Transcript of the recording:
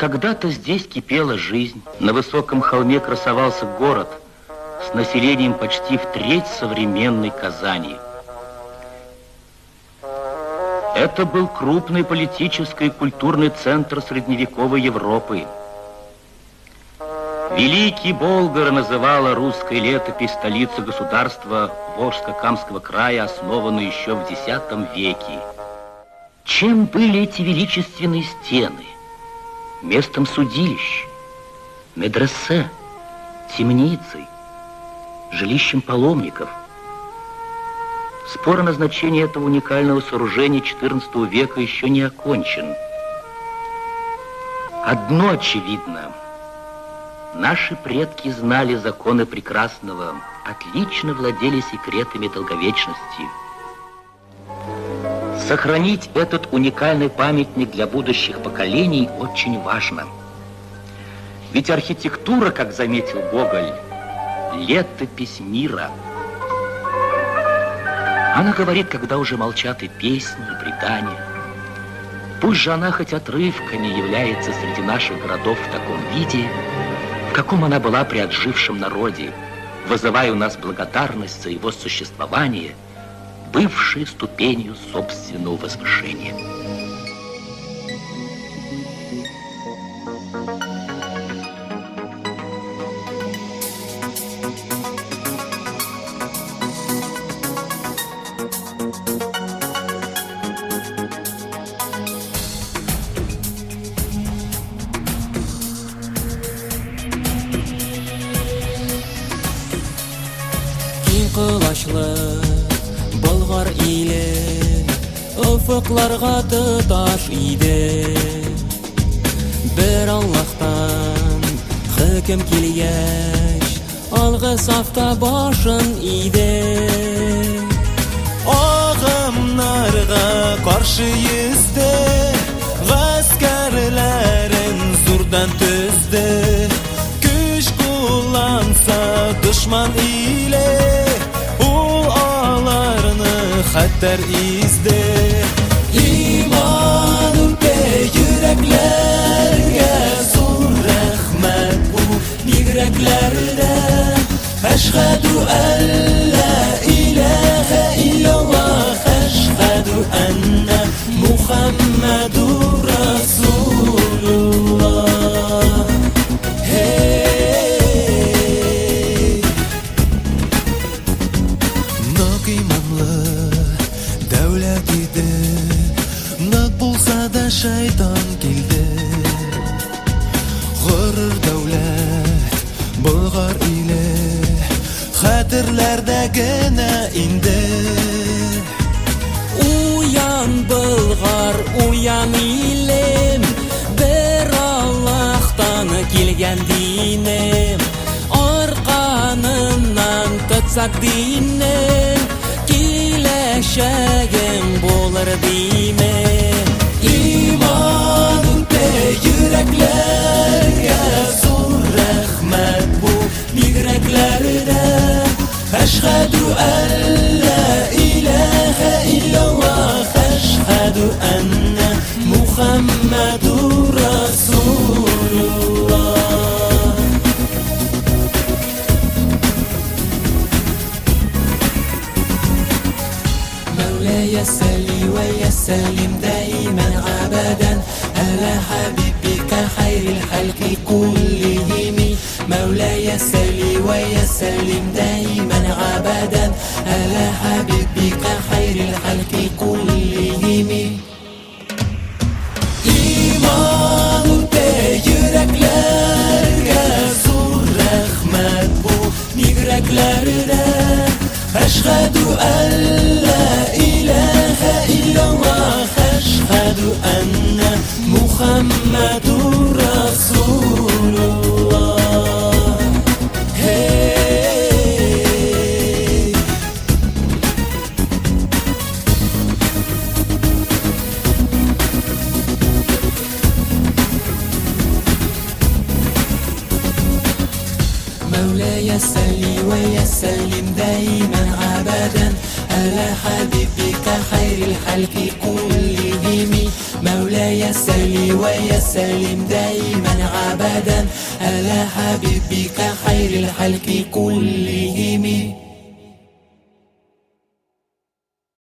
Когда-то здесь кипела жизнь. На высоком холме красовался город с населением почти в треть современной Казани. Это был крупный политический и культурный центр средневековой Европы. Великий Болгар называла русская летопись столицу государства Волжско-Камского края, основанную еще в X веке. Чем были эти величественные стены? Местом судилищ, медресе, темницей, жилищем паломников. Спор о назначении этого уникального сооружения XIV века еще не окончен. Одно очевидно. Наши предки знали законы прекрасного, отлично владели секретами долговечности. Сохранить этот уникальный памятник для будущих поколений очень важно. Ведь архитектура, как заметил Гоголь, летопись мира. Она говорит, когда уже молчат и песни, и предания. Пусть же она хоть отрывками является среди наших городов в таком виде, в каком она была при отжившем народе, вызывая у нас благодарность за его существование, бывшей ступенью собственного возвышения. Колачлы Болгар иле офыкларга тоташ иде. Бер Аллаһтан хөкем килгәч, алгы сафта башын иде. Агымнарга каршы йөзде, гаскәрләрен зурдан төзде. Көч кулланса дошман иле, ул аларны хәтәр изде. Иман үтә йөрәкләргә, зур рәхмәт бу бигрәкләрдә. Әшһәдү әллә иләһә илляллаһ, әшһәдү әннә Мухаммәдур Расулуллаһ. Hey! Нык иманлы дәүләт иде, нык булса да шайтан килде. Горур дәүләт, Болгар иле, хәтерләрдә генә инде. Уян, Болгар, уян илем, бер Аллаһтан килгән динем. Арканыннан тотсак диннең, киләчәгең булыр димен. Иман үтә йөрәкләргә, зур рәхмәт бу бигрәкләрдә. Әшһәдү әллә иләһә илляллаһ, әшһәдү әннә Мухаммәдур Расулуллаһ. مولاي صل وسلم دائما أبدا على حبيبك خير الخلق كلهم. مولاي صل وسلم دائما أبدا على حبيبك خير الخلق كلهم. Иман үтә йөрәкләргә, зур рәхмәт бу бигрәкләрдә. Әшһәдү әллә иләһә илляллаһ, әшһәдү әннә Мухаммәдур Расулуллаһ. Hey! مولاي صل وسلم دائما أبدا على حبيبك خير الخلق كلهم. مولاي صل وسلم دائما أبدا على حبيبك خير الخلق كلهم.